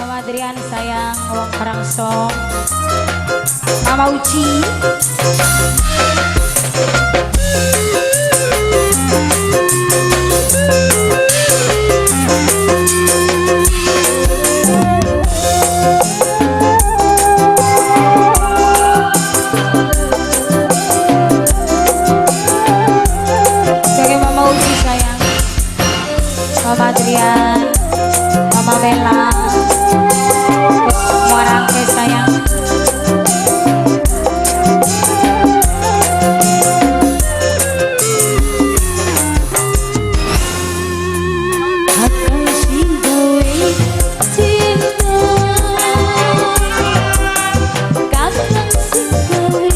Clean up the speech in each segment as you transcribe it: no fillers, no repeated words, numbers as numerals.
Mama Adrian sayang, wong Karangsong, Mama Uci. Sebagai Mama Uci sayang, Mama Adrian, Mama Bella, Muarangke sayang. Kakang sing gawe cinta, kakang sing gawe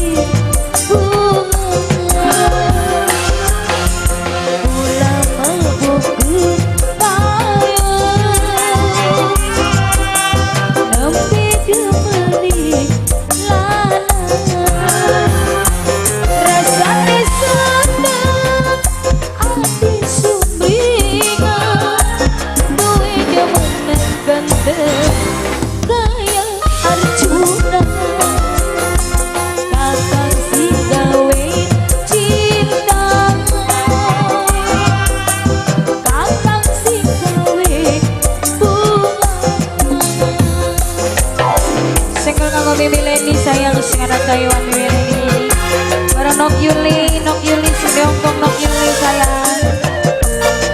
bunga, kula mabuk payung, nembe demeni lanang, rasane seneng ati sumringah, duwe demen ganteng kaya Arjuna. Kakang sing gawe cinta, kakang sing gawe bunga. Single kanggo Mimi Leni sayang, sing ana Taiwan Mimi Leni. Bareng Nok Yuli, Nok Yuli sing di Hongkong, Nok Yuli sayang.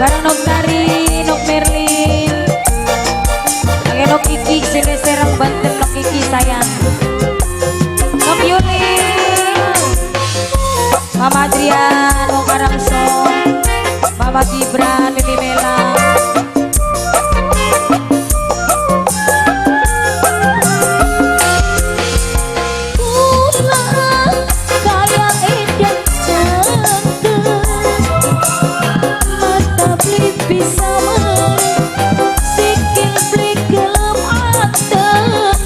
Bareng Nok Tari, Nok Merlin. Lagi Nok Kiki sing di Serang Banten, Nok Kiki sayang. Nok Yuli, Mama Adrian, Wong Karangsong, Mama Gibran, Mimi Mela. Kula kaya edan cangkem, mata beli bisa merem, sikil beli gelem anteng,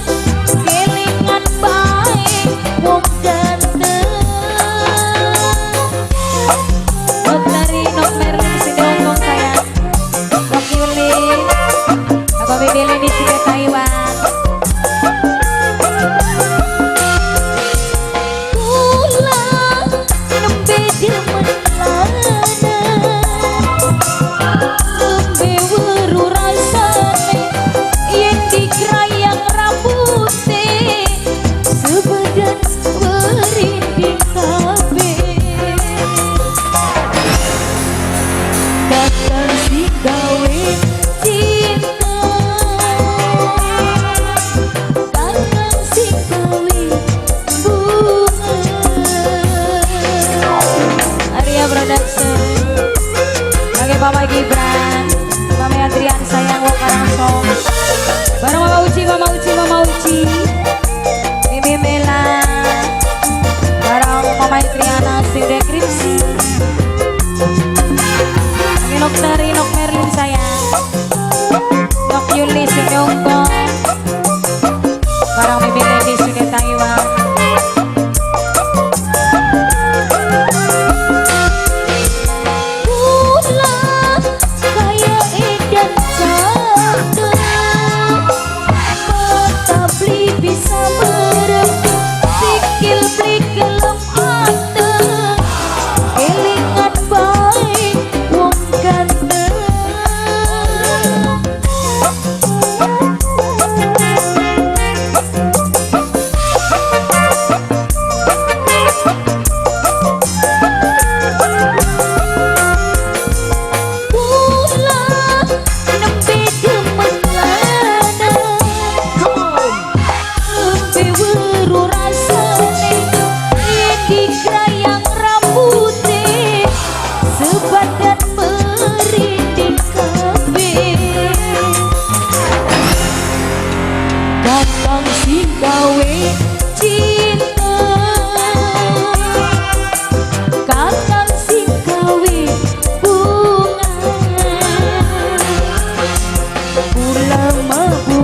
kelingan bae wong ganteng. Nok Tari, Nok Merlin sing di Hongkong sayang. Nok Yuli, Aku Mimi Leni sing di Taiwan. Kula nembe demen lanang, nembe weru rasane yen dikrayang rambute, sebadan merinding kabeh. Kakang sing gawe cinta, kakang sing gawe bunga. Arya Production. Lagi Mama Gibran, Mama Adrian sayang, Wong Karangsong. Bareng Mama Uci, Mama Uci, Mama Uci, Mimi Mela. Bareng Mama Triana sing dekripsi. Lagi Nok Tari, Nok Merlin sayang. Nok Yuli sing di Hongkong. Bareng Mimi Leni sing di Taiwan. Kula kaya edan cangkem, mata beli bisa merem, sikil beli gelem anteng, kelingan bae wong ganteng. Kula nembe demen lanang, nembe weru rasane yen dikrayang rambute, sebadan merinding kabeh. Kakang sing gawe cinta, kakang sing gawe bunga, kula mabuk